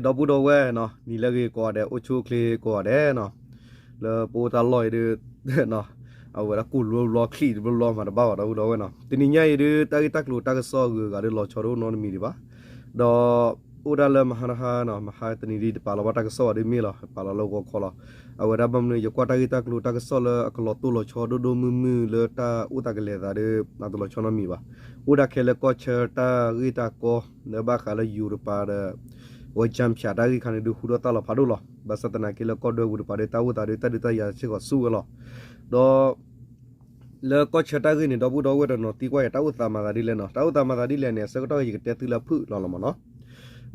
ဒီပုၢ်ဒီဝဲၢ်နီၤ နံၤလၢအဂ့ၤကိးဂၤဒဲး အိၣ်ဆူၣ်အိၣ်ချ့ကိးဂၤဒဲးနီၤ, လၢပအိၣ်တၢ်လီၢ်အံၤဒုး အဝဲဒၣ်ကိၢ်ဘျီဘျီချံၣ်တဘျီဘျီမၤတဘၣ်ဘၣ် ဒီပုၢ်ဒီဝဲၢ်နီၤ, တနံၤညါအံၤဒုး တၢ်ဂ့ၢ်တၢ်ကျိၤတၢ်ကစီၣ်အဂုၤအဂၤဒုး လီၤဆီဒိၣ်နီတမံၤဒံးဘၣ်, ဒီး အိၣ်ဒၣ်လၢမဟါတဟါနီၤ မဟါတနံၤဒ်တပာ်လီၤဘၣ်တၢ်ကစီၣ်ဘၣ်ဒ်မ့ၢ်လီၤ ပာ်လီၤလၢဂီၤခီလီၤ, အဝဲဒၣ်ဘၣ်မနုၤ ယကွၢ်တၢ်ဂ့ၢ်တၢ်ကျိၤတၢ်ကစီၣ်လၢအကလီၤတိၢ်လီၤဆီဒိၣ်ဒိၣ်မုၢ်မုၢ်လၢတၢ်အိၣ်သးကလဲၤသးဒီး အတလီၤဆီနီတမံၤဘၣ်, အိၣ်ဒၣ်ခဲလၢာ်ကီၢ်ဆၢတၢ်ဂ့ၢ်တၢ်ကီ လၢဘၣ်ဃးလၢယူၤတပၤဒီး အဝဲ Jamp ဖၠးတၢ်ဂ့ၢ်ခါန့ၣ်ဒုး ဟူထီၣ်သါလီၤဖးဒိၣ်လီၤ, ဘၣ်ဆၣ်သနာ်က့လၢကီၢ်ဒွဲပူၤတပၤဒီး တၢ်အိၣ်သးဒီးတၢ်ဒုးတၢ်ယၤစ့ၢ်ကီးဆူၣ်ဝဲလီၤ, ဒီး လၢကီၢ်ဆၢတၢ်ဂ့ၢ်န့ၣ် ဒီပုၢ်ဒီဝဲၢ်တနီၤသံကွၢ်ယၤ တၢ်အိၣ်သးမၤသးဒ်လဲၣ်နီၤ, တၢ်အိၣ်သးမၤသးဒ်လဲၣ်န့ၣ် အဆၢကတီၢ်ယကတဲသုလၢအဖုၣ်လီၤလီၤမ့ၢ်နီၤ,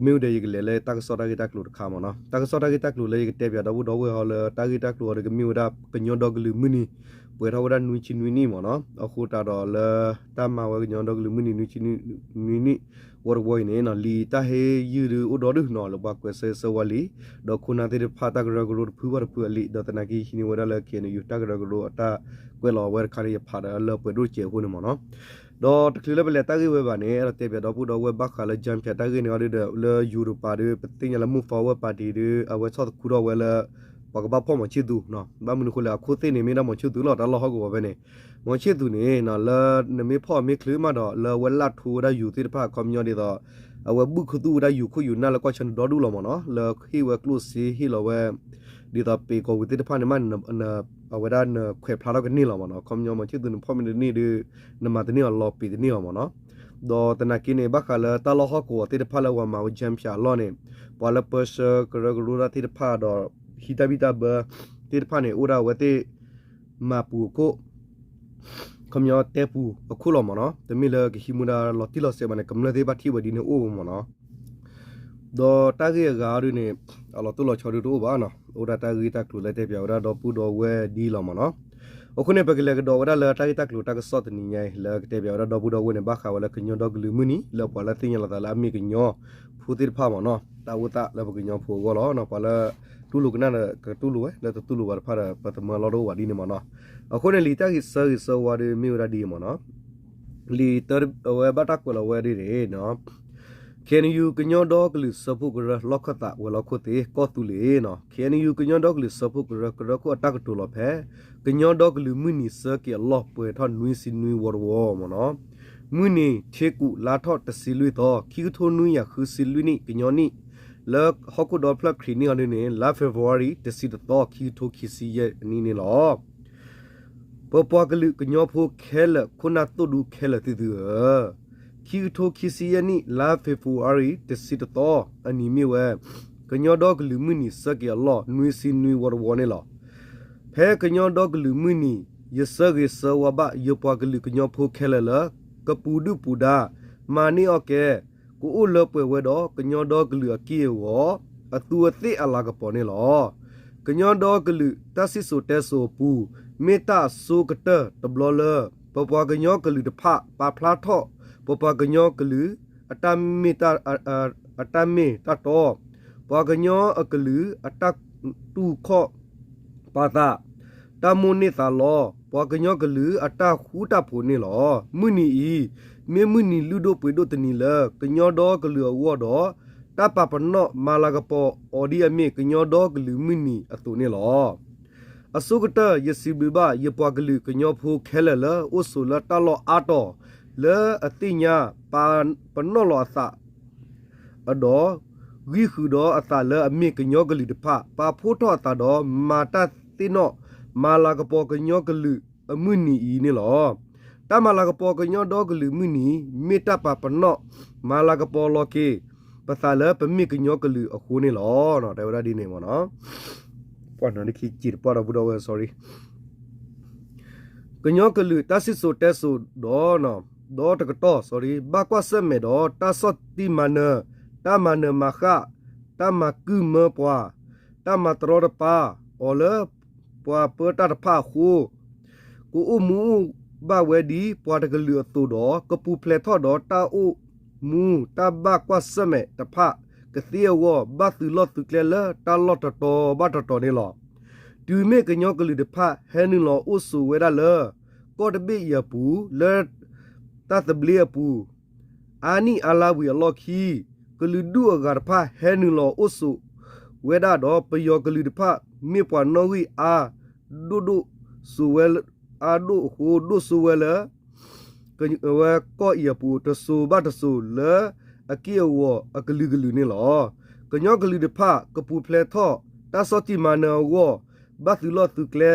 မ့ၢ်ဝဲဒီးယကလဲၤလၢတၢ်ကစီၣ်တၢ်ဂ့ၢ်တၢ်ကျိၤတခါမ့ၢ်နီၤ, တၢ်ကစီၣ်တၢ်ဂ့ၢ်တၢ်ကျိၤလၢယကတဲပၠးဒီပုၢ်ဒီဝဲၢ်ဟီလၢတၢ်ဂ့ၢ်တၢ်ကျိၤအီၤဒီး ကမ့ၢ်ဝဲဒၣ်ကညီဒီကလုာ်မုၢ်နံၤ ပှဲၤထီၣ်ဝဲဒၣ်နွံဆံနွံနံၣ်မ့ၢ်နီၤ, အဃိသတးဒီးလၢတၢ်မၤဝဲကညီဒီကလုာ်မုၢ်နံၤနွံဆံနွံနံၣ် ဝီတဝီအံၤန့ၣ်နီၤ လံာ်တၢ်ဟ့ၣ်ယုၢ်ဒုးအိၣ်ဒီဒူၣ်နီၤ လၢပှၤကွဲးဆၢဂ့ၤဆၢဝါလံာ်, ဒီးခိၣ်နၢ်သ့ၣ်တဖၣ်တၢ်ကရၢကရိတဖုဘၣ်တဖုအလံာ်, ဒီးသနာ်က့ဟံးန့ၢ်ဝဲဒၣ်လၢ K N U တၢ်ကရၢကရိအတၢ်ကွဲးလီၤဝဲတခါန့ၣ် ယဖးဒီးလၢပှဲၤဒိၣ်စဲးအဃိန့ၣ်မ့ၢ်နီၤ, ဒီးတချုးလၢပလဲၤတၢ်ဂ့ၢ်ဝဲဘၣ်န့ၣ် အဲၣ်ဒိးတဲပၠးဒီပုၢ်ဒီဝဲၢ်ဘၣ်ဃးလၢ Jamp ဖၠးတၢ်ဂ့ၢ်န့ၣ်အီၤဒုးဒီး လၢယူၤတပၤဒီး ပသ့ၣ်ညါလၢ Move Forward Party ဒီး အဝဲဆီၣ်သခူထီၣ်ဝဲလၢ ပှၤကဘၣ်ဖီၣ်မီၤဆံၣ်သူနီၤ, ဘၣ်မနုၤအဃိလဲၣ် အခိၣ်သ့ၣ်န့ၣ် မ့ၢ်ဒၣ်မီၤဆံၣ်သူလီၤ တၢ်လီၢ်ဟီၣ်ကဝီၤဖဲန့ၣ်, မီၤဆံၣ်သူန့ၣ် လၢနမ့ၢ်ဖီၣ်မ့ၢ်ချုးမးဒီး လၢအဝဲလၢထူဝဲဒၣ်ယူၤသ့ၣ်တဖၣ် ခီပညီဒ်သိး အဝဲဘုၣ်ခူသူၣ်ဝဲဒၣ်ယူၤခိၣ်ယူၤနၢ်လၢကီၢ်ဆၢန့ၣ်ဒီဒူၣ်လီၤမ့ၢ်နီၤ, လၢဟ့ၣ်ဝဲကျိၣ်စ့ဟ့ၣ်လီၤဝဲ ဒ်သိးပ့ၤကီၤဝံၤသ့ၣ်တဖၣ်န့ၣ်မး အဝဲဒၣ်နခွဲးဖျါထီၣ်ကန့ၢ်လီၤမ့ၢ်နီၤ, ခီပညီမီၤဆံၣ်သူန့ၣ်ဖီၣ်မ့ၢ်တန့ၢ်ဒီး နမၤတန့ၢ်အီၤလီၤပ့ၤတန့ၢ်အီၤမ့ၢ်နီၤ, ဒီးသနာ်က့န့ၣ် ဘၣ်ဃးလၢတၢ်လီၢ်ဟီၣ်ကဝီၤသ့ၣ်တဖၣ်လၢပှၤမၤဝဲ Jamp ဖၠးအလီၢ်န့ၣ် ပှၤလၢပၢဆှၢကရၢကရိတၢ်သ့ၣ်တဖၣ်ဒီး ဟံးတၢ်ဘံၣ်တၢ်ဘၢသ့ၣ်တဖၣ်န့ၣ် အိၣ်ဒၣ်ဝဲသ့ၣ် မၤပူၤအခိၣ် ခီပညီတဲပူၤအခိၣ်လီၤမ့ၢ်နီၤ, တမ့ၢ်လၢကဟံးမူဒါလီၤတံၢ်လီၤဆဲးဘၣ်န့ၣ် ကမျၢၢ်သ့ၣ်တဖၣ်ထံၣ်ဝဲဒ်န့ၣ်အိၣ်မ့ၢ်နီၤ, ဒီးတၢ်ဂ့ၢ်အဂၤအီၤဒုန့ၣ် အလီၤတိၢ်လီၤဆီဒုတအိၣ်ဘၣ်နီၤ, အိၣ်ဒၣ်တၢ်ဂ့ၢ်တၢ်ကျိၤလၢတဲပၠးဝဲဒၣ်ဒီပုၢ်ဒီဝဲၢ်ဒ်လီၤမ့ၢ်နီၤ, အဃိန့ၣ် ပကလဲၤကဒီးဝဲဒၣ်လၢတၢ်ဂ့ၢ်တၢ်ကျိၤတၢ်ကစီၣ်တနံၤညါအံၤ လၢကတဲပၠးဝဲဒၣ်ဒီပုၢ်ဒီဝဲၢ်န့ၣ် ဘၣ်ဃးဝဲလၢကညီဒီကလုာ်မုၢ်နံၤ လၢပှၤလၢသ့ၣ်ညါလီၤသးလၢအမ့ၢ်ကညီဖိသ့ၣ်တဖၣ်မ့ၢ်နီၤ, တၢ်အိၣ်သးလၢပကညီဖိအဂီၢ်လီၤ, ပှၤလၢတူၢ်လိာ်ကနၣ်ဒီးကတူၢ်လိာ်ဝဲ လၢတတူၢ်လိာ်ဘၣ်တဖၣ်ဒီး ပသမၢလီၢ်တအိၣ်ဘၣ်ဒ်န့ၣ်မ့ၢ်နီၤ, အဃိန့ၣ် လံာ်တၢ်ဂ့ၢ်ဆၢဂ့ၤဆၢဝါဒုမ့ၢ်ဝဲဒၣ်ဒ်အံၤမ့ၢ်နီၤ, လံာ်တၢအဝဲဘၣ်တၢ်ကွဲးလီၤဝဲဒ်န့ၣ် K N U ကညီဒီကလုာ်စၢဖှိၣ်ကရၢ လီၢ်ခၢၣ်သးဝဲၤလီၢ်ခိၣ်သ့ၣ် ကီၢ်သူလ့ၤနီၤ, K N U ကညီဒီကလုာ်စၢဖှိၣ်ကရၢ ကရၢခိၣ်အတၢ်ကတိၤလီၤဖဲ ကညီဒီကလုာ်မုၢ်နံၤဆၢက့ၤအလီၢ်ပှဲၤထီၣ်နွံဆံနွံဝီတဝီမ့ၢ်နီၤ, မုၢ်နံၤထ့ကူးလါထီၣ်တဆံလွံၢ်သီ ခံကထိနွံကယၤဃုဆံလွံၢ်နံၣ် ကညီနံၣ်, လၢဟီၣ်ခိၣ်ဒီဖျၢၣ်ခရံာ်နံၣ်အီၤဒ်န့ၣ် လါ February တဆံတသီ ခံကထိခံဆံယဲၢ်နံၣ်န့ၣ်လီၤ. ပပှၤကလုာ်ကညီဖိခဲလၢာ် ခိၣ်နၢ်သိၣ်ဒူခဲလၢာ်သုသုဧၢ, ခံကထိခံဆံယဲၢ်နံၣ် လါ February တဆံတသီ အနံၤမ့ၢ်ဝဲ ကညီဒီကလုာ်မုၢ်နံၤဆၢက့ၤအလီၢ် နွံဆံနွံဝီတဝီန့ၣ်လီၤ. ဖဲကညီဒီကလုာ်မုၢ်နံၤ ယဆၢဂ့ၤဆၢဝါဘၣ် ယပှၤကလုာ်ကညီဖိခဲလၢာ်လၢ ကပူၤဒုၣ်ပူၤဒါ မၤန့ၢ်အီၣ်ကဲ ကအိၣ်လၢပှဲၤဝဲဒီး ကညီဒီကလုာ်အက့ၢ်အဂီၤ အသူးအသ့ၣ်အလၤကပီၤန့ၣ်လီၤ. ကညီဒီကလုာ်တၢ်စံၣ်စိၤတဲစိၤအပူၤ မ့ၢ်တၢ်အဆိကတၢၢ်တဘျီလၢ ပပှၤကညီကလုာ်တဖၣ် ပာ်ဖျါထီၣ် ပပှၤကညီကလုာ် အတၢ်မ့ၢ်တၢ်တီ, ပှၤကညီအကလုာ် အတၢ်တူၢ်ခီၣ်ပာ်သး, တၢ်မိၣ်န့ၢ်သးလီ, ပှၤကညီကလုာ်အတၢ်ဃူတၢ်ဖိးန့ၣ်လီၤ. မုၢ်နံၤအံၤ မ့ၢ်မုၢ်နံၤလုၢ်ဒိၣ်ပှ့ၤဒိၣ်တနံၤလၢ ကညီဒီကလုာ်အဂီၢ်ဒီး တၢ်ပာ်ပနီၣ်မၤလၤကပီၤအီၤဒ်အမ့ၢ် ကညီဒီကလုာ်မုၢ်နံၤအသိးန့ၣ်လီၤ. အဆိကတၢၢ် ယစံးဘျုးဘၣ် ယပှၤကလုာ်ကညီဖိခဲလၢာ်လၢ အိၣ်ဆိးလၢတၢ်လီၢ်အါတီၤ လၢအသ့ၣ်ညါပာ်ပနီၣ်လီၤအသး ဒီး ဂံၢ်ဃုာ်ဒီးအသးလၢအမ့ၢ်ကညီကလုာ်တဖၣ် ပာ်ဖှိၣ်ထီၣ်အသးဒီး မၤတၢ်သ့ၣ်နီၣ် မၤလၤကပီၤကညီကလုာ်အမုၢ်နံၤအံၤန့ၣ်လီၤ. တၢ်မၤလၤကပီၤကညီဒီကလုာ်မုၢ်နံၤ မ့ၢ်တၢ်ပာ်ပနီၣ် မၤလၤကပီၤလီၤက့ၤ ပသးလၢပမ့ၢ်ကညီကလုာ်အဃိန့ၣ်လီၤ. တဲဝဲဒၣ်ဒ်န့ၣ်မ့ၢ်နီၤ. ပှၤနီၤ နခံက့ၤတပှၢ်ဒီပုၢ်ဒီဝဲၢ် sorry. ကညီကလုာ်တၢ်စံၣ်စိၤတဲစိၤဒီး ဒီတကတီၢ် sorry ဘၣ်ကွၢ်ဆၢၣ်မဲာ်ဒီး တၢ်ဆီၣ်တံၢ်မၤနၢၤ, တၢ်မၤနၢၤမၤဃၣ်, တၢ်မၤကုၢ်မၢပှၤ, တၢ်မၤတရီတပါအီၤလၢ ပှၤပၢတၢ်တဖၣ်အဃိ ကအိၣ်မူအိၣ်ဘၣ်ဝဲဒ်ပှၤတကလုာ်အသိးဒီး ကပူၤဖျဲးထီၣ်ဒီးတၢ်အိၣ်မူတၢ်ဘၣ်ကွၢ်ဆၢၣ်မဲာ်တဖၣ်ကသ့အဂီၢ် ဘၣ်သုးလီၢ်သုးကျဲလၢတၢ်လီၢ်တတီၤဘၣ်တတီၤန့ၣ်လီၤ. တုၤမ့ၢ်ကညီကလုာ်တဖၣ်ဟဲနုာ်လီၤအိၣ်ဆိးဝဲဒၣ်လၢ ကီၢ်တဘ့ၣ်အံၤအပူၤ လၢတၢ်သဘျ့အပူၤ အါနံၣ်အါလါဝံၤအလီၢ်ခံ ကလုာ်ဒူၣ်အဂၤတဖၣ်ဟဲနုာ်လီၤအိၣ်ဆိးဝဲဒၣ်ဒီး ပယီၤကလုာ်တဖၣ် မ့ၢ်ပှၤနီၣ်ဂံၢ်အါဒိၣ်ဒိၣ်စိဝဲ အါဒိၣ်အဃိ ဒိၣ်စိဝဲလၢ ဝဲကီၢ်အံၤအပူၤ တစိၤဘၣ်တစိၤလၢအက့ၢ်အဂီၤအကလုာ်ကလုာ်န့ၣ်လီၤ. ကညီကလုာ်တဖၣ် ကပူၤဖျဲးထီၣ်တၢ်ဆီၣ်တံၢ်မၤနၢၤအဂီၢ် ဘၣ်သုးလီၢ်သုးကျဲ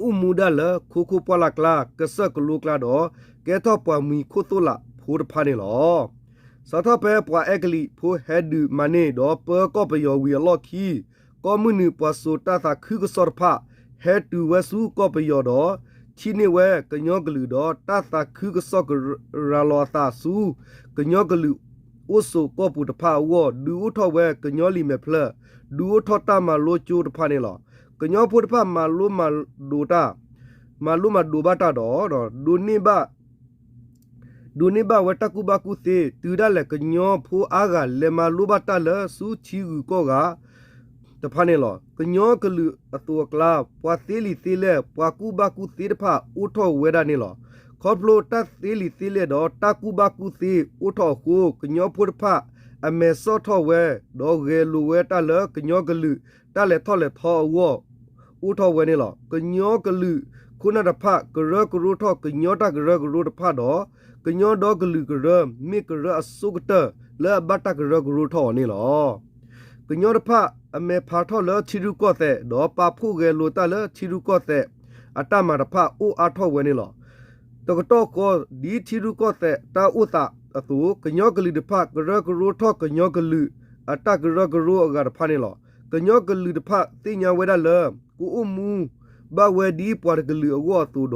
အိၣ်မူဒၣ်လၢ ခိခိၣ်ပှၢ်လၢ်ကျါ ကစၢၢ်ကလိကျါဒီး ကဲထီၣ်ပှၤမှံခိၣ်သိၣ်လးဖိတဖၣ်န့ၣ်လီၤ. စးထီၣ်ဖဲပှၤအဲကလံးဖိဟဲဒုးမၤန့ၢ်ဒီးပၢကီၢ်ပယီၤဝံၤအလီၢ်ခံ ကီၢ်မုၢ်နုာ်ပှၤစိာ်တၢ်သးခုကစီၣ်တဖၣ် ဟဲတုၤဝဲဆူကီၢ်ပယီၤဒီး ထံၣ်န့ၢ်ဝဲကညီကလုာ်ဒီး တၢ်သးခုကစီၣ်ကရၤလီၤအသးဆူ ကညီကလုာ်အိၣ်ဆိးကီၢ်ပူၤတဖၣ်အဂီၢ် ဒုးအိၣ်ထီၣ်ဝဲကညီလံာ်မဲာ်ဖျၢၣ် ဒုးအိၣ်ထီၣ်တၢ်မၤလိကၠိတဖၣ်န့ၣ်လီၤ. ကညီဖိတဖၣ်မၤလိမၤဒိးတၢ် မၤလိမၤဒိးဘၣ်တၢ်ဒီး ဒိးန့ၢ်ဘၣ် ဒိးန့ၢ်ဘၣ်ဝဲတၢ်ကူၣ်ဘၣ်ကူၣ်သ့ တုၤဒၣ်လဲာ်ကညီဖိအါဂၤလဲၤမၤလိဘၣ်တၢ်လၢဆူထံဂုၤကီၢ်ဂၤတဖၣ်န့ၣ်လီၤ. ကညီကလုာ်အသိးအကျါ ပှၤသ့လံာ်သ့လဲၢ် ပှၤကူၣ်ဘၣ်ကူၣ်သ့တဖၣ် အိၣ်ထီၣ်ဝဲဒၣ်န့ၣ်လီၤ. ခီဖျိတၢ်သ့လံာ်သ့လဲၢ်ဒီးတၢ်ကူၣ်ဘၣ်ကူၣ်သ့အိၣ်ထီၣ်အဃိ ကညီဖိတဖၣ် အမဲာ်ဆှးထီၣ်ဝဲ ဒီးဂဲၤလိာ်ဝဲတၢ်လၢကညီကလုာ် တၢ်လဲၤထီၣ်လဲၤထီအဂီၢ် အိၣ်ထီၣ်ဝဲန့ၣ်လီၤ. ကညီကလုာ်ခိၣ်နၢ်တဖၣ် ကရၢကရိထီၣ်ကညီတၢ်ကရၢကရိတဖၣ်ဒီး ကညီဒီကလုာ်ကရၢ မ့ၢ်ကရၢအဆိကတၢၢ်လၢအဘၣ်တၢ်ကရၢကရိထီၣ်အီၤန့ၣ်လီၤ. ကညီတဖၣ် အမဲာ်ဖးထီၣ်လၢထံရူၢ်ကီၢ်သဲး ဒီးပာ်ဖှိၣ်ဂဲၤလိာ်တၢ်လၢထံရူၢ်ကီၢ်သဲး အတၢ်မၤတဖၣ်အိၣ်အါထီၣ်ဝဲန့ၣ်လီၤ. တကတီၢ်ဃီ ဒ်ထံရူၢ်ကီၢ်သဲးတၢ်အိၣ်သးအသိး ကညီကလုာ်တဖၣ် ကရၢကရိထီၣ်ကညီကလုာ် အတၢ်ကရၢကရိအဂၤတဖၣ်န့ၣ်လီၤ. ကညီကလုာ်တဖၣ်သ့ၣ်ညါဝဲဒၣ်လၢ ကအိၣ်မူဘၣ်ဝဲဒ်ပှၤတကလုာ်အဂီၢ်အသိး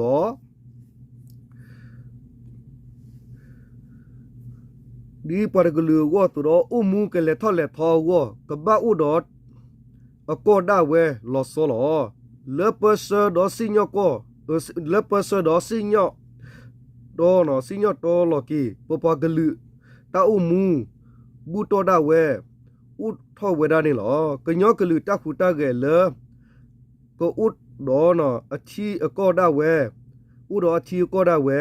ဒီး ဒ်ပှၤတကလုာ်အဂီၢ်အသိးဒီး အိၣ်မူကလဲၤထီၣ်လဲၤထီအဂီၢ် ကဘၣ်အိၣ်ဒီး အကီၢ်ဒၣ်ဝဲလီၤဆီလီၤ. လၢပၢဆှၢဒီးစံၣ်ညီၣ်ကွီၢ် လၢပၢဆှၢဒီးစံၣ်ညီၣ်တီ စံၣ်ညီၣ်တီလီၤက့ၤ ပပှၤကလုာ်တၢ်အိၣ်မူ ဘူၣ်တီၢ်ဒၣ်ဝဲ အိၣ်ထီၣ်ဝဲဒၣ်န့ၣ်လီၤ. ကညီကလုာ်တၢ်ဟူးတၢ်ဂဲၤလၢ ကအိၣ်ဒီးအထံအကီၢ်ဒၣ်ဝဲ, အိၣ်ဒီးအထံအကီၢ်ဒၣ်ဝဲ,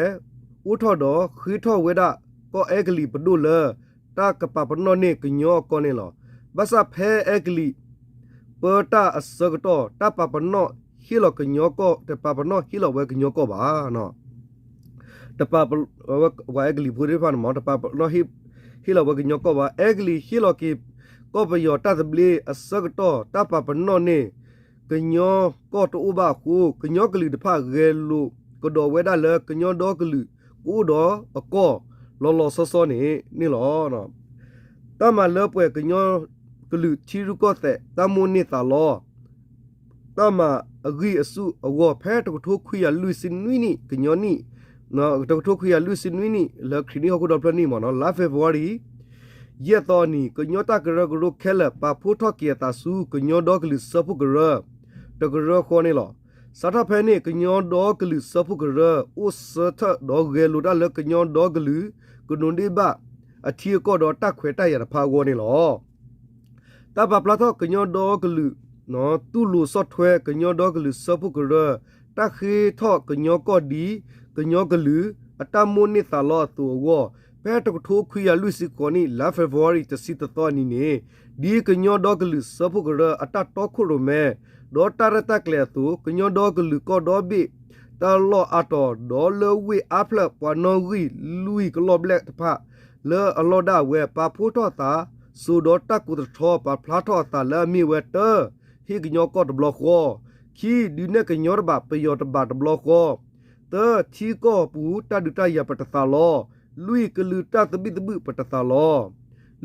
အိၣ်ထီၣ်ဒီးဃ့ထီၣ်ဝဲဒၣ် ကီၢ်အဲကလံးပဒိၣ်လၢ တၢ်ကပာ်ပနီၣ်န့ၢ်ကညီအကီၢ်န့ၣ်လီၤ. ဘၣ်ဆၣ်ဖဲအဲကလံး ပၢတၢ်အဆၢကတီၢ် တၢ်ပာ်ပနီၣ်ဟ့ၣ်လီၤကညီကီၢ် တပာ်ပနီၣ်ဟ့ၣ်လီၤဝဲကညီကီၢ်ဘၣ်. တပာ်ပ ပှၤအဲကလံးဖိသ့ၣ်တဖၣ်န့ၣ်မ့ၢ် တပာ်ပနီၣ်ဟ့ၣ်လီၤဝဲကညီကီၢ်ဘၣ်. အဲကလံးဟ့ၣ်လီၤက့ၤ ကီၢ်ပယီၤတၢ်သဘျ့အဆၢကတီၢ် တၢ်ပာ်ပနီၣ်န့ၢ် ကညီကီၢ်တအိၣ်ဘၣ်အဃိ ကညီကလုာ်တဖၣ်ဂဲၤလိာ်ကဒီးဝဲဒၣ်လၢ ကညီဒီကလုာ်ကအိၣ်ဒီးအကီၢ်လီၤလီၤဆီဆီန့ၣ်န့ၣ်လီၤ. တၢ်မၤလၢပှဲၤကညီကလုာ်ထံရူၢ်ကီၢ်သဲး တၢ်မိၣ်န့ၢ်သးလီ တၢ်မၤအဂံၢ်အဆူၣ်အဂီၢ် ဖဲတကထိခွံကယၤလွံၢ်ဆံနွံနံၣ် ကညီနံၣ်, တကထိခွံကယၤလွံၢ်ဆံနွံနံၣ် လၢခရံာ်နံၣ်ဟီၣ်ခိၣ်ဒီဖျၢၣ်နံၣ်မ့ၢ်နီၤ လါ February ယဲၢ်သီအနံၤ ကညီတၢ်ကရၢကရိခဲလၢာ် ပာ်ဖှိၣ်ထီၣ်က့ၤအသးဆူ ကညီဒီကလုာ်စၢဖှိၣ်ကရၢ တကရၢဃီန့ၣ်လီၤ. စးထီၣ်ဖဲန့ၣ် ကညီဒီကလုာ်စၢဖှိၣ်ကရၢ အိၣ်ဆၢထၢၣ်ဒီးဂဲၤလိာ်တၢ်လၢကညီဒီကလုာ် ကဒိးန့ၢ်ဘၣ် အထံအကီၢ်ဒီးတၢ်ခွဲးတၢ်ယာ်တဖၣ်အဂီၢ်န့ၣ်လီၤ. တၢ်ပာ်ဖျါထီၣ်ကညီဒီကလုာ် တူၢ်လိာ်ဆီၣ်ထွဲကညီဒီကလုာ်စၢဖှိၣ်ကရၢ တၢ်ဃ့ထီၣ်ကညီကီၢ်ဒ် ကညီကလုာ် အတၢ်မိၣ်န့ၢ်သးလီအသိးအဂီၢ် ဖဲတကထိခွံကယၤလွံၢ်ဆံဃိးနံၣ် လါ February တဆံတသီအနံၤန့ၣ် ဒ်ကညီဒီကလုာ်စၢဖှိၣ်ကရၢ အတၢ်တီခိၣ်ရိၣ်မဲ ဒီးတၢ်ရဲၣ်တၢ်ကျဲၤအသိး ကညီဒီကလုာ်ကီၢ်ဒီဘ့ၣ် တၢ်လီၢ်အါတီၤ ဒီးလၢဝ့ၢ်အါဖျၢၣ် ပှၤနီၣ်ဂံၢ်လွံၢ်ကလီၢ်ဘျဲၣ်တဖၣ် လၢအလီၢ်ဒၣ်ဝဲ ပာ်ဖှိၣ်ထီၣ်သး စိၤဒီးတၢ်ကိးသထီ ပာ်ဖျါထီၣ်အသးလၢအမ့ၢ်ဝဲ တၢ ဟ့ၣ်ကညီကီၢ်တဘျီဃီ, ခံ ဒုးနဲၣ်ကညီတဘး ပယီၤတဘးတဘျီဃီ, သၢ ထံကီၢ်ပူၤတၢ်ဒုးတၢ်ယၤပတသးလီ, လွံၢ် ကလုာ်တၢ်သဘံၣ်သဘုၣ်ပတသးလီ,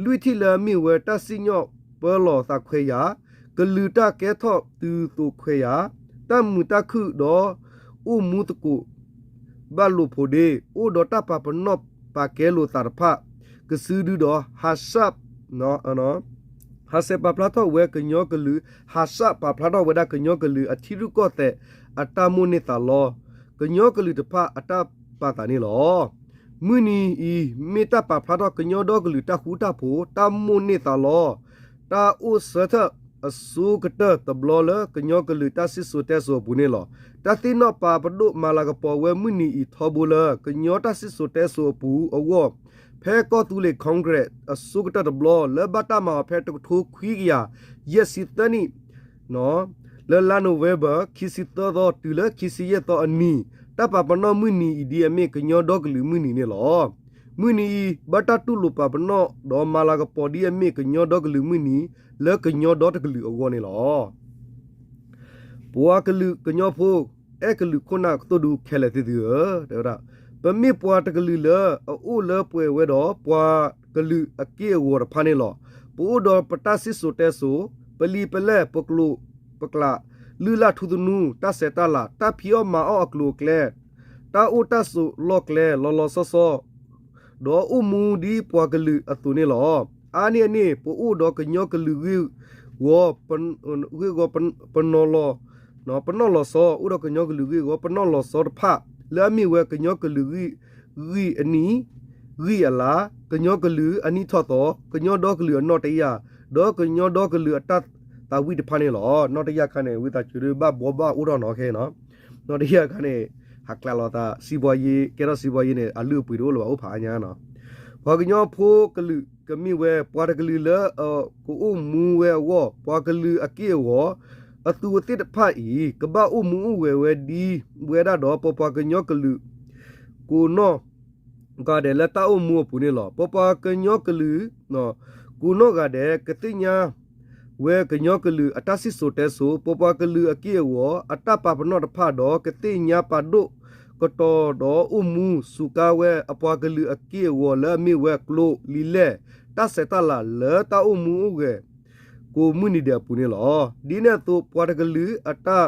လွံၢ်ထံၣ်လၢအမ့ၢ်ဝဲတၢ်စံၣ်ညီၣ်ပၢလီၤသးခွဲးယာ်, ကလုာ်တၢ်ကဲထီၣ်တုၤသိးခွဲးယာ်, တၢ်မုာ်တၢ်ခုၣ်ဒီး အိၣ်မူသကိး ဘၣ်လိာ်ဖိးဒ့, အိၣ်ဒီးတၢ်ပာ်ပနီၣ်ပာ်ကဲလိာ်သးတဖၣ် ကစုဒုဒီး ဟးဆၣ် ဟးဆှဲးပာ်ဖျါထီၣ်ဝဲကညီကလုာ်, ဟးဆှၣ်ပာ်ဖျါထီၣ်ဝဲဒၣ်ကညီကလုာ်အထံရူၢ်ကီၢ်သဲး အတၢ်မိၣ်န့ၢ်သးလီ, ကညီကလုာ်တဖၣ်အတၢ်ပာ်သးန့ၣ်လီၤ. မုၢ်နံၤအံၤ မ့ၢ်တၢ်ပာ်ဖျါထီၣ်ကညီဒီကလုာ်တၢ်ဃူတၢ်ဖိး တၢ်မိၣ်န့ၢ်သးလီ တၢ်အိၣ်ဆၢထၢၣ်အဆိကတၢၢ်တဘျီလၢ ကညီကလုာ်တၢ်စံၣ်စိၤတဲစိၤအပူၤန့ၣ်လီၤ. တၢ်သ့ၣ်နီၣ်ပာ်ပဒိၣ်မၤလၤကပီၤဝဲမုၢ်နံၤအံၤထီဘိလၢ ကညီတၢ်စံၣ်စိၤတဲစိၤအပူၤအဂီၢ် ဖဲကီၢ်သူလ့ၤ Congress အဆိကတၢၢ်တဘျီ လၢဘၣ်တၢ်မၤအီၤဖဲတကထိခွံကယၤယဲၢ်ဆံသၢနံၣ် လၢလါ November ခံဆံသၢသီ တုၤလၢခံဆံယဲၢ်သီအနံၤ တၢ်ပာ်ပနီၣ်မုၢ်နံၤအံၤဒ်အမ့ၢ်ကညီဒီကလုာ်မုၢ်နံၤန့ၣ်လီၤ. မုၢ်နံၤအံၤ ဘၣ်တၢ်တူၢ်လိာ်ပာ်ပနီၣ်ဒီးမၤလၤကပီၤဒ်အမ့ၢ်ကညီဒီကလုာ်မုၢ်နံၤ လၢကညီဒီတကလုာ်အဂီၢ်န့ၣ်လီၤ. ပှၤကလုာ်ကညီဖိ အဲၣ်ကလုာ်ခိၣ်နၢ်ကသိၣ်ဒူခဲလၢာ်သ့ၣ်သုဧၢ, တဲဝဲဒၣ်, ပမ့ၢ်ပှၤတကလုာ်လၢအအိၣ်လၢပှဲၤဝဲဒီးပှၤကလုာ်အက့ၢ်အဂီၤတဖၣ်န့ၣ်လီၤ. ပအိၣ်ဒီးပတၢ်စံၣ်စိၤတဲစိၤ, ပလံာ်ပလဲၢ်, ပကျိာ်ပကျါ, လုၢ်လၢ်ထူသနူ, တၢ်ဆဲးတၢ်လၤ, တၢ်ဖံးအီၣ်မၤအီၣ်အကျိၤအကျဲ, တၢ်အိၣ်တၢ်ဆိးလီၢ်ကျဲလီၤလီၤဆီဆီ ဒီးအိၣ်မူဒ်ပှၤကလုာ်အသိးန့ၣ်လီၤ. အါန့ၢ်အန့ၣ် ပအိၣ်ဒီးကညီကလုာ်ဂ့ၢ်ဝီ ဂ့ၢ်ဝီပနီၣ်လီၤ ပနီၣ်လီၤဆီ, အိၣ်ဒီးကညီကလုာ်ဂ့ၢ်ဝီပနီၣ်လီၤဆီတဖၣ် လၢအမ့ၢ်ဝဲကညီကလုာ်ဂံၢ်အနံၤ, ဂံၢ်အလါ, ကညီကလုာ်အနံၣ်ထီၣ်သီ, ကညီဒီကလုာ်အနီၣ်တယာ်, ဒီးကညီဒီကလုာ်အတၢ်သးဝံၣ်တဖၣ်န့ၣ်လီၤ. နီၣ်တယာ်ခါန့ၣ် ဝံသးစူၤဒုးဘၣ်ဘှီဘၣ်အိၣ်ထီၣ်နီၤခဲနီၤ. နီၣ်တယာ်ခါန့ၣ် ဟးကျးလီၤသး စံးပှၤယ့ ကဲထီၣ်စံးပှၤယ့န့ၣ် အလုၢ်အပှ့ၤတအိၣ်လၢၤဘၣ် အိၣ်ဖးအါညါနီၤ. ပှၤကညီဖိကလုာ်ကမ့ၢ်ဝဲ ပှၤတကလုာ်လၢအကအိၣ်မူဝဲအဂီၢ်, ပှၤကလုာ်အက့ၢ်အဂီၤ, အသူးအသ့ၣ်တဖၣ်အံၤ ကဘၣ်အိၣ်မူအိၣ်ဂဲၤဝဲဒ်ဝဲဒၣ်ဒီး ပပှၤကညီကလုာ် ကိးနီၢ်ဂၤဒဲးလၢတၢ်အိၣ်မူအပူၤန့ၣ်လီၤ. ပပှၤကညီကလုာ် ကိးနီၢ်ဂၤဒဲး ကသ့ၣ်ညါဝဲကညီကလုာ်အတၢ်စံၣ်စိၤတဲစိၤ, ပပှၤကလုာ်အက့ၢ်အဂီၤ အတၢ်ပာ်ပနီၣ်တဖၣ်ဒီး ကသ့ၣ်ညါပာ်ဒိၣ်ကတီၤဒီးအိၣ်မူစူးကါဝဲအပှၤကလုာ်အက့ၢ်အဂီၤလၢအမ့ၢ်ဝဲကျိာ်လံာ်လဲၢ် တၢ်ဆဲးတၢ်လၤလၢတၢ်အိၣ်မူအိၣ်ဂဲၤ ကိးမုၢ်နံၤဒဲးအပူၤန့ၣ်လီၤ. ဒ်န့ၣ်အသိး ပှၤတကလုာ်အတၢ်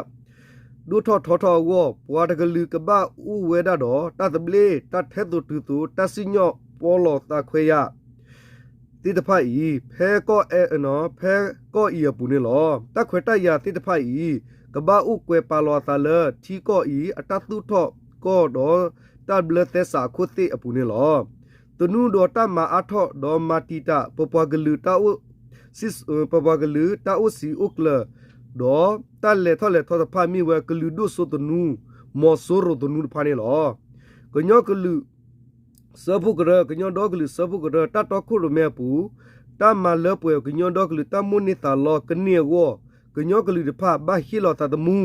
ဒိၣ်ထီၣ်ထီထီၣ်အဂီၢ် ပှၤတကလုာ်ကဘၣ်အိၣ်ဝဲဒၣ်ဒီး တၢ်သဘျ့, တၢ်ထဲသိးတုၤသိး, တၢ်စံၣ်ညီၣ်ပီလီၤသးခွဲးယာ်သ့ၣ်တဖၣ်အံၤ ဖဲကီၢ်အံၤအပူၤန့ၣ်လီၤ. တၢ်ခွဲးတၢ်ယာ်သ့ၣ်တဖၣ်အံၤ ကဘၣ်အိၣ်ကွဲးပာ်လီၤအသးလၢထံကီၢ်အံၤ အတၢ်သူၣ်ထီၣ်ကီၢ်ဒီးတၢ်ဘျၢသဲစးအခိၣ်သ့ၣ်အပူၤန့ၣ်လီၤ. သနူဒီးတၢ်မၤအါထီၣ်ဒီးမၤတံာ်တာ် ပပှၤကလုာ်တၢ်အိၣ် ပပှၤကလုာ်တၢ်အိၣ်စံာ်အိၣ်ကျၢၤ ဒီးတၢ်လဲၤထီၣ်လဲၤထီတဖၣ်မ့ၢ်ဝဲကလုာ်ဒိၣ်စိသနူ, မီၤစိရိၤသနူတဖၣ်န့ၣ်လီၤ. ကညီကလုာ်စၢဖှိၣ်ကရၢ, ကညီဒီကလုာ်စၢဖှိၣ်ကရၢ တၢ်တီခိၣ်ရိၣ်မဲအပူၤ တၢ်မၤလၢပှဲၤကညီဒီကလုာ်တၢ်မိၣ်န့ၢ်သးလီကန့ၢ်အဂီၢ် ကညီကလုာ်တဖၣ်ဘၣ်ဟ့ၣ်လီၤသးသမူ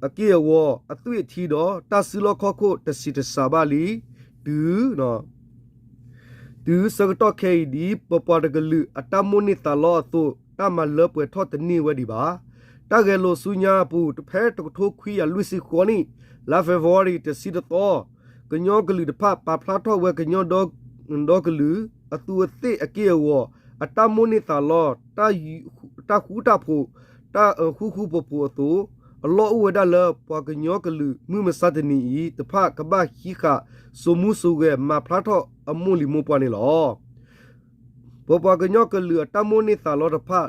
အက့ၢ်အဂီၤ အသွံၣ်အထံဒီး တၢ်စုလီၢ်ခီၣ်ခိၣ်တဆံးတစှၤဘၣ်လံ. တုၤ တုၤဆၢကတီၢ်ခဲအံၤ ဒ်ပပှၤတကလုာ်အတၢ်မိၣ်န့ၢ်သးလီအသိး တၢ်မၤလၢပှဲၤထီၣ်တန့ၢ်ဝဲဒံးဘၣ်. တၢ်ဂဲၤလိာ်ဆူညါအပူၤ ဖဲတကထိခွံကယၤလွံၢ်ဆံဃိးနံၣ် လါ February တဆံတသီ ကညီကလုာ်တဖၣ် ပာ်ဖျါထီၣ်ဝဲကညီဒီ ဒီကလုာ် အသူးအသ့ၣ်အက့ၢ်အဂီၤ အတၢ်မိၣ်န့ၢ်သးလီ တၢ်ဃူတၢ်ဖိး တၢ်ဃူဃူဖိးဖိးအသိး အလီၢ်အိၣ်ဝဲဒၣ်လၢပှၤကညီကလုာ် မုၢ်မဆါတနံၤအံၤတဖၣ် ကဘၣ်ဟံးဃာ်စိာ်မူစိာ်ဂဲၤ မၤဖျါထီၣ်အမိၢ်လံၤမိၢ်ပှၢ်န့ၣ်လီၤ. ပပှၤကညီကလုာ်အတၢ်မိၣ်န့ၢ်သးလီတဖၣ်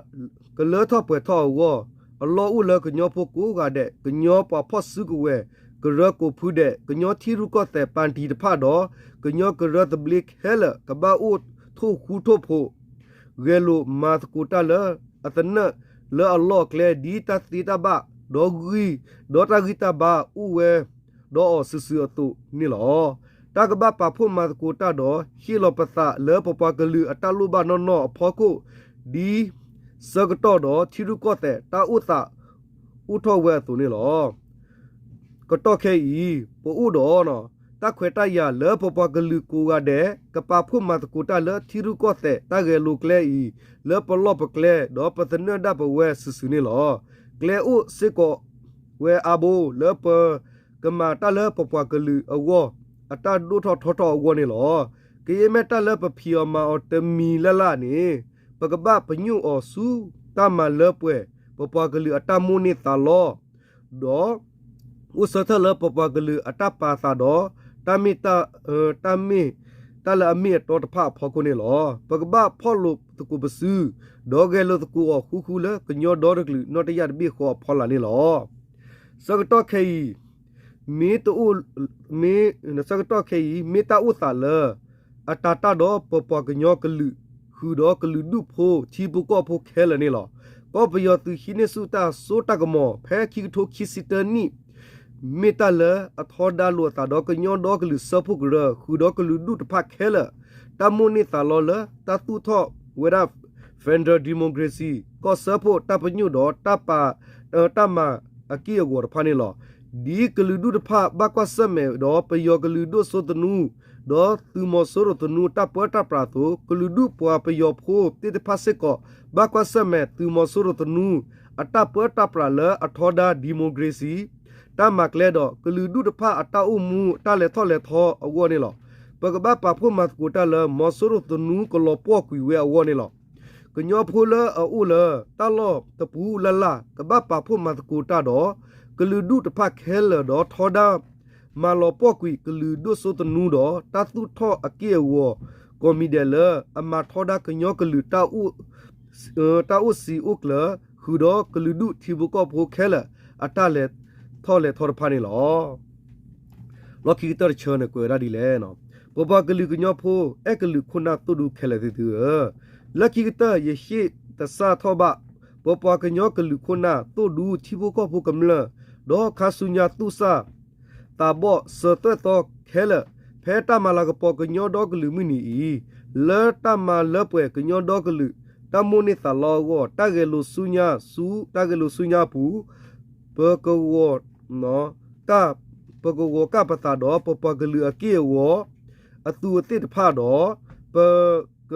ကလၢထီၣ်ပှဲၤထီၣ်အဂီၢ် အလီၢ်အိၣ်လၢကညီဖိကိးဂၤဒဲး, ကညီပှၤဖီၣ်စုကဝဲၤ, ကရၢကိးဖုဒဲး, ကညီထံရူၢ်ကီၢ်သဲးပၣ်တံၣ်တဖၣ်ဒီး ကညီကရၢသဘျ့ခဲလၢာ် ကဘၣ်အိၣ်ထိၣ်ဃူထိၣ်ဖိး ဂဲၤလိာ်မၤသကိးတၢ်လၢအသနၢၣ်လၢအလီၢ်အကျဲ ဒ်တၢ်သ့တၢ်ဘၣ် ဒီးဂံၢ် ဒီးတၢ်ဂံၢ်တၢ်ဘါအိၣ်ဝဲ ဒီးအီၤစုာ်စုာ်အသိးန့ၣ်လီၤ. တၢ်ကဘၣ်ပာ်ဖှိၣ်မၤသကိးတၢ်ဒီး ဟ့ၣ်လီၤပသးလၢပပှၤကလုာ်အတၢ်လိၣ်ဘၣ်နီၢ်နီၢ်အဖီခိၣ် ဒ်ဆၢကတီၢ်ဒီးထံရူၢ်ကီၢ်သဲးတၢ်အိၣ်သး အိၣ်ထီၣ်ဝဲအသိးန့ၣ်လီၤ. ကတီၢ်ခဲအံၤ ပအိၣ်ဒီး တၢ်ခွဲးတၢ်ယာ်လၢပပှၤကလုာ်ကိးဂၤဒဲး ကပာ်ဖှိၣ်မၤသကိးတၢ်လၢထံရူၢ်ကီၢ်သဲးတၢ်ဂဲၤလိာ်ကျဲအံၤ လၢပလီၢ်ပကျဲ ဒီးပသနၢၣ်ဒၣ်ပဝဲစုာ်စုာ်န့ၣ်လီၤ. ကျဲအိၣ်စ့ၢ်ကီးဝဲအါဘိ လၢပကမၤတၢ်လၢပပှၤကလုာ်အဂီၢ် အတၢ်ဒိၣ်ထီၣ်ထီထီၣ်အဂီၢ်န့ၣ်လီၤ. ကယဲၢ်မ့ၢ်တၢ်လၢပဖံးအီၤမၤအီၤတမံၤလၢ်လၢ်န့ၣ် ပကဘၣ်ပညိၣ်အီၤဆူတၢ်မၤလၢပှဲၤ ပပှၤကလုာ်အတၢ်မိၣ်န့ၢ်သးလီ ဒီး အိၣ်ဆၢထၢၣ်လၢပပှၤကလုာ်အတၢ်ပာ်သးဒီး တၢ်မ့ၢ် တၢ်မ့ၢ် တၢ်လၢအမ့ၢ်အတီတဖၣ်အဖီခိၣ်န့ၣ်လီၤ. ပကဘၣ်ဖီၣ်လိာ်သကိးပစု, ဒီးဂဲၤလိာ်သကိးအီၤဃူဃူလၢကညီဒီတကလုာ်နီၣ်တယၢ်တဘ့ၣ်ဃီအဖီလာ်န့ၣ်လီၤ. ဆၢကတီၢ်ခဲအံၤ မ့ၢ်တအိၣ် မ့ၢ် ဆၢကတီၢ်ခဲအံၤ မ့ၢ်တၢ်အိၣ်သးလၢ အတၤတၢ်ဒီးပပှၤကညီကလုာ် ဃုာ်ဒီးကလုာ်ဒူၣ်ဖိထံဖိကီၢ်ဖိခဲလၢာ်န့ၣ်လီၤ. ကီၢ်ပယီၤသုးဟံးန့ၢ်ဆူၣ်တၢ်စိတၢ်ကမီၤ ဖဲခံကထိခံဆံတၢနံၣ် မ့ၢ်တၢ်လၢအထီဒါလိာ်အသးဒီးကညီဒီကလုာ်စၢဖှိၣ်ကရၢ ဃုာ်ဒီးကလုာ်ဒူၣ်တဖၣ်ခဲလၢာ်, တၢ်မိၣ်န့ၢ်သးလီလၢတၢ်သူၣ်ထီၣ်ဝဲဒၣ် Federal Democracy ကီၢ်စၢဖှိၣ်တၢ်ပညိၣ်ဒီးတၢ်ပာ် တၢ်မၤအက့ၢ်အဂီၤတဖၣ်န့ၣ်လီၤ. ဒ်ကလုာ်ဒူၣ်တဖၣ်ဘၣ်ကွၢ်ဆၢၣ်မဲာ်ဒီးပယီၤကလုာ်ဒိၣ်စိသနူ ဒီးသုးမီၤစိရိၤသနူတၢ်ပၢတၢ်ပြးအသိး ကလုာ်ဒူၣ်ပှၤပယီၤဖိသ့ၣ်တဖၣ်စ့ၢ်ကီး ဘၣ်ကွၢ်ဆၢၣ်မဲာ်သုးမီၤစိရိၤသနူ အတၢ်ပၢတၢ်ပြးလၢအထီဒါ democracy တၢ်မၤကျဲဒီး ကလုာ်ဒူၣ်တဖၣ်အတၢ်အိၣ်မူတၢ်လဲၤထီၣ်လဲၤထီအဂီၢ်န့ၣ်လီၤ. ပကဘၣ်ပာ်ဖှိၣ်မၤသကိးတၢ်လၢ မီၤစိရိၤသနူကလီၤပှီၢ်ကွံာ်ဝဲအဂီၢ်န့ၣ်လီၤ. ကညီဖိလၢအအိၣ်လၢတၢ်လီၢ်တပူၤလၢ်လၢ် ကဘၣ်ပာ်ဖှိၣ်မၤသကိးတၢ်ဒီး ကလုာ်ဒူၣ်တဖၣ်ခဲလၢာ်ဒီးထီဒါ မၤလီၤပှီၢ်ကွံာ်ကလုာ်ဒိၣ်စိသနူဒီး တၢ်သူၣ်ထီၣ်အက့ၢ်အဂီၤ ကိးမံၤဒဲးလၢအမၤထီဒါကညီကလုာ် တၢ်အိၣ်စံာ်အိၣ်ကျၢၤ ဃုာ်ဒီးကလုာ်ဒူၣ်ထံဖိကီၢ်ဖိခဲလၢာ် အတၢ်လဲၤထီၣ်လဲၤထီတဖၣ်န့ၣ်လီၤ. လီၢ်ခံကတၢၢ်တဆၢန့ၣ် ကွဲးဝဲဒၣ်ဒ်လဲၣ်, ပပှၤကလုာ်ကညီဖိ အဲၣ်ကလုာ်ခိၣ်နၢ်သိၣ်ဒူခဲလၢာ်သ့ၣ်သုဧၢ, လၢခံကတၢၢ်ယဟ့ၣ်သဆၣ်ထီၣ်ဘၣ် ပပှၤကညီကလုာ်ခိၣ်နၢ်သိၣ်ဒူထံဖိကီၢ်ဖိကမျၢၢ် ဒီးခါဆူညါသူၣ်စၢ် သးဘီၣ်စၢၤသွဲၣ်သီခဲလၢာ် ဖဲတၢ်မၤလၤကပီၤကညီဒီကလုာ်မုၢ်နံၤအံၤ, လၢတၢ်မၤလၢပှဲၤကညီဒီကလုာ် တၢ်မိၣ်န့ၢ်သးလီအဂီၢ် တၢ်ဂဲၤလိာ်ဆူညါဆူ တၢ်ဂဲၤလိာ်ဆူညါအပူၤ ပကဝီၤ ပကဝီၤကၢ်ပသးဒီးပပှၤကလုာ်အက့ၢ်အဂီၤ အသူးအသ့ၣ်တဖၣ်ဒီး ပက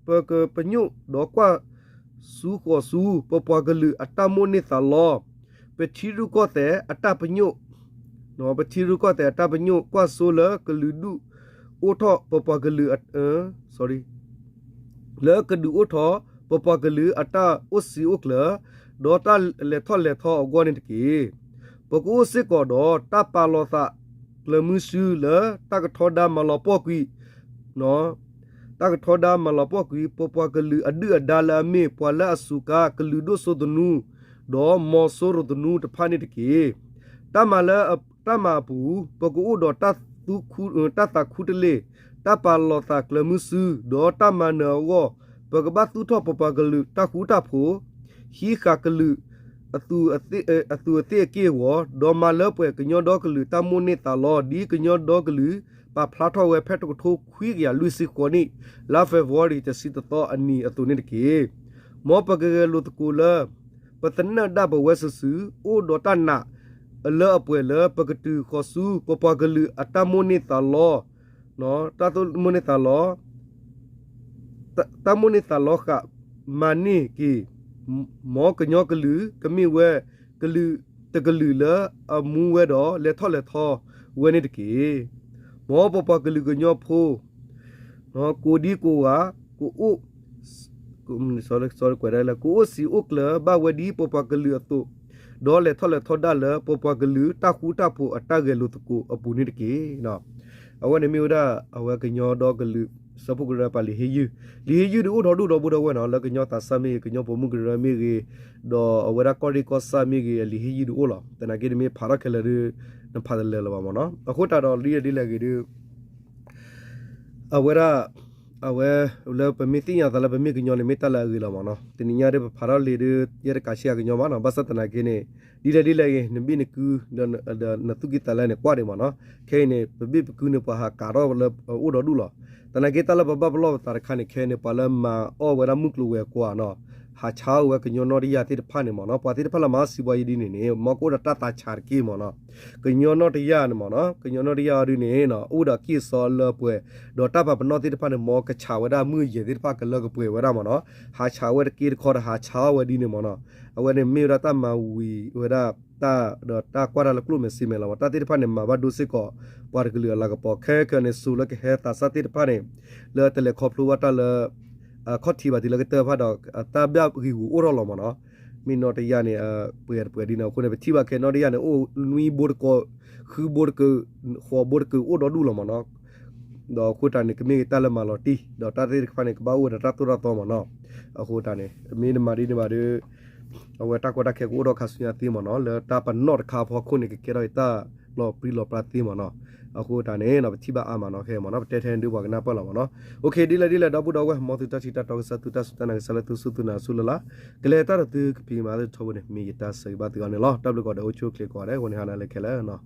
ပကပညိၣ်ဒီးကွၢ်စူဃီၤဆူ ပပှၤကလုာ်အတၢ်မိၣ်န့ၢ်သးလီ, ပထံရူၢ်ကီၢ်သဲးအတၢ်ပညိၣ် ပထံရူၢ်ကီၢ်သဲးအတၢ်ပညိၣ်ကွၢ်စိလၢကလုာ်ဒူၣ်အိၣ်ထီၣ်ပပှၤကလုာ် sorry လၢကဒုးအိၣ်ထီၣ်ပပှၤကလုာ်အတၢ်အိၣ်စံာ်အိၣ်ကျၢၤ ဒီးတၢ်လဲၤထီၣ်လဲၤထီအဂီၢ်န့ၣ်တက့ၢ်. ပကအိၣ်စ့ၢ်ကီးဒီးတၢ်ပာ်လီၤသးကျၢၤမုဆူလၢတၢ်ကထီဒါမၤလီၤပှီၢ်ကွံာ် တၢ်ကထီဒါမၤလီၤပှီၢ်ကွံာ် ပပှၤကလုာ်အဒုၣ်အဒါလၢအမ့ၢ်ပှၤလၢအစူးကါကလုာ်ဒိၣ်စိသနူ ဒီးမီၤစိရိၤသနူတဖၣ်န့ၣ်တက့ၢ်. တၢ်မၤလၢ တၢ်မၤအပူၤ ပကအိၣ်ဒီးတၢ်သးခူတလ့ၢ်, တၢ်ပာ်လီၤသးကျၢၤမုဆူ ဒီးတၢ်မၤနၢၤအဂီၢ် ပကဘၣ်သူၣ်ထီၣ်ပပှၤကလုာ်တၢ်ဃူတၢ်ဖိး, ဟံးဃာ်ကလုာ် အသူးအသ့ၣ်အက့ၢ်အဂီၤ, ဒီးမၤလၢပှဲၤကညီဒီကလုာ်တၢ်မိၣ်န့ၢ်သးလီ ဒ်ကညီဒီကလုာ် ပာ်ဖျါထီၣ်ဝဲဖဲတကထိခွံကယၤလွံၢ်ဆံဃိးနံၣ် လါ February တဆံတသီအနံၤအသိးန့ၣ်တက့ၢ်. မ်ပကဂဲၤလိာ်သကိးလၢ ပသနၢၣ်ဒၣ်ပဝဲစုာ်စုာ် အိၣ်ဒီးတၢ်နာ်လၢအပှဲၤလၢ ပကတုၤဃီၤဆူ ပပှၤကလုာ်အတၢ်မိၣ်န့ၢ်သးလီ တၢ်မိၣ်န့ၢ်သးလီ တၢ်မိၣ်န့ၢ်သးလီဃာ် မၤန့ၢ်က့ၤ မ်ကညီကလုာ် ကမ့ၢ်ဝဲကလုာ်တကလုာ်လၢအမူဝဲဒီး လဲၤထီၣ်လဲၤထီဝဲန့ၣ်တက့ၢ်. မ်ပပှၤကလုာ်ကညီဖိ ကိးဒံကိးဂၤ ကအိၣ် ကအိၣ်စံာ်အိၣ်ကျၢၤဘၣ်ဝဲဒ်ပပှၤကလုာ်အသိး, ဒီးလဲၤထီၣ်လဲၤထီဒၣ်လၢပပှၤကလုာ်တၢ်ဃူတၢ်ဖိးအတၢ်ဂဲၤလိာ်သကိးအပူၤန့ၣ်တက့ၢ်. အဝဲန့ၣ်မ့ၢ်ဝဲဒၣ် အဝဲကညီဒီကလုာ် စၢဖှိၣ်ကရၢပှၤလံာ်ဟ့ၣ်ယုၢ်, လံာ်ဟ့ၣ်ယုၢ်ဒုးအိၣ်ထီၣ်ဒူၣ်ဒီးဘူးဒီးဝဲနီၤ လၢကညီသးစၢ်မ့ၢ်ဂ့ၤ ကညီပိာ်မုၣ်ကရၢမ့ၢ်ဂ့ၤ, ဒီးအဝဲဒၣ်ကီၢ်ရ့ၣ်ကီၢ်ဆၣ်မ့ၢ်ဂ့ၤ အလံာ်ဟ့ၣ်ယုၢ်ဒုးအိၣ်လီၤ. သနာ်က့နမ့ၢ်ဖးထီၣ်ခဲလၢာ်ဒီး နဖးတလၢာ်လၢၤဘၣ်မ့ၢ်နီၤ. အဃိသတးဒီးဒ်လဲၣ်ဒ်လဲၣ်ဂ့ၤဒီး အဝဲဒၣ် အဝဲလၢပမ့ၢ်သ့ၣ်ညါသးလၢပမ့ၢ်ကညီန့ၣ် မ့ၢ်တၢ်လၢအဂ့ၤလီၤမ့ၢ်နီၤ. တနံၤညါဒီးပဖးထီၣ်လံာ်ဒီး ယဲတကးဆံးအကညီဘၣ်နီၤ. ဘၣ်ဆၣ်သနာ်က့န့ၣ် ဒ်လဲၣ်ဒ်လဲၣ်ဂ့ၤ နဘံၣ်နကု ဒီးနသူၣ်ကံၢ်သးလဲန့ၣ် ကွၢ်ဒံးမ့ၢ်နီၤ. ခဲအံၤန့ၣ် ပဘံၣ်ပကုန့ၣ် ပှၤဟးကးထီၣ်လၢအအိၣ်ဒီးဒူၣ်လီၤ. သနာ်က့တၢ်လၢပဘၣ်ပလီၢ်ပသးတခါန့ၣ် ခဲအံၤန့ၣ် ပှၤလၢမၤအီၣ်ဝဲဒၣ်မုၢ်ကျိၤဝဲၤကွာ်နီၤ ဟးဆါအီၣ်ဝဲကညီနီၢ်တယၢ်သ့ၣ်တဖၣ်န့ၣ်မ့ၢ်နီၤ. ပှၤသ့ၣ်တဖၣ်လၢမၤအီၣ်စံးဘှါယံၤဒ်န့ၣ်န့ၣ် မ်ကအိၣ်ဒီးတၢ်သးဆးတက့ၢ်မ့ၢ်နီၤ. ကညီနီၢ်တယၢ်န့ၣ်မ့ၢ်နီၤ ကညီနီၢ်တယၢ်အီၤဒ်န့ၣ် အိၣ်ဒီးအက့ၢ်အစီလၢပှဲၤ ဒီးတၢ်ပာ်ပနီၣ်သ့ၣ်တဖၣ်န့ၣ် မ်ကဆးဝဲဒၣ်မုၢ်ယဲၢ်သ့ၣ်တဖၣ်ကလၢကပှဲၤဝဲဒၣ်မ့ၢ်နီၤ. ဟးဆးဝဲတက့ၢ်တခီဒီးဟးဆါအီၣ်ဝဲဒ်န့ၣ်မ့ၢ်နီၤ. အဝဲန့ၣ်မ့ၢ်ဝဲဒၣ်တၢ်မၤဝံၤဝဲဒၣ် တၢ်ဒီးတၢ်ကွၢ်တၢ်လၢကျိၣ်မဲာ်စ့မဲာ်လီၤမ့ၢ်. တၢ်သ့ၣ်တဖၣ်န့ၣ် မၤဘၣ်ဒိစ့ၢ်ကီး ပှၤတကလုာ်အလၤကပီၤ ခဲကနံၣ်န့ၣ် စိၤလၢကဟဲသးစၢ်သ့ၣ်တဖၣ်န့ၣ် လၢတလဲၤခီဖျိဘၣ်တၢ်လၢ အခီၣ်ထံးဘၣ်တုၤလၢကတၢၢ်တဖၣ်ဒီး တၢ်ဘၣ်ဂံာ်ဂူာ်အိၣ်ထီၣ်လီၤမ့ၢ်နီၤ. မ့ၢ်နီၢ်တယၢ်န့ၣ် ပှဲၤတပှဲၤဒ်န့ၣ် အဃိန့ၣ် ပထံၣ်ဘၣ်ခဲနီၢ်တယၢ်န့ၣ် အိၣ်နွံဘိတကီး ဃုဘိတကီး ဃိးဘိတကီးအိၣ်ဒီးဒူၣ်လီၤမ့ၢ်နီၤ. ဒီးအဃိတၢ်န့ၣ် ကမ့ၢ်တၢ်လၢမၤလီၤတံၢ် ဒီးတၢ်သ့ၣ်တဖၣ်န့ၣ် ကဘၣ်အိၣ်ဝဲဒီးတၢ်သိၣ်တၢ်သီမ့ၢ်နီၤ. အဃိတၢ်န့ၣ် မ့ၢ်နမၤဒ်န့ၣ်ဘၣ်ဒီး အဝဲတၢ်ကီတၢ်ခဲကအိၣ်ဒီးခါဆူညါသ့မ့ၢ်နီၤ. လၢတၢ်ပနီၣ်တခါအဖီခိၣ်န့ၣ် ကကဲထီၣ်အံၤတၢ်လီၤပြံလီၤပြါသ့မ့ၢ်နီၤ. အဃိတၢ်န့ၣ် ပထံၣ်ဘၣ်အါမးနီၤ ခဲမ့ၢ်နီၤ ပတဲထဲဒုးပှၤကနၢ်ပၢၢ်လီၤမ့ၢ်နီၤ. အိၣ်ခ့ ဒ်လဲၣ်ဒ်လဲၣ် ဒီပုၢ်ဒီဝဲၢ် မ်သုတၢ်ထံၣ်တၢ်တီကစၢ် သုတၢ်စူၢ်တၢ်နာ်ကစၢ်လၢသုစူၢ်သုနာ်အဆူၣ်လၢ်လၢ် ကလဲၤတၢ်ဒီးသုကဖံးကမၤသုထီဘိန့ၣ် မ့ၢ်ယတၢ်ဆၢဂ့ၤဘၣ်သုအီၤန့ၣ်လီၤ. တၢ်ဘျုးကိးဂၤဒဲး အိၣ်ဆူၣ်အိၣ်ချ့ကိးဂၤဒဲး အဃိန့ၣ် ဟါနၤလၢခဲလၢာ်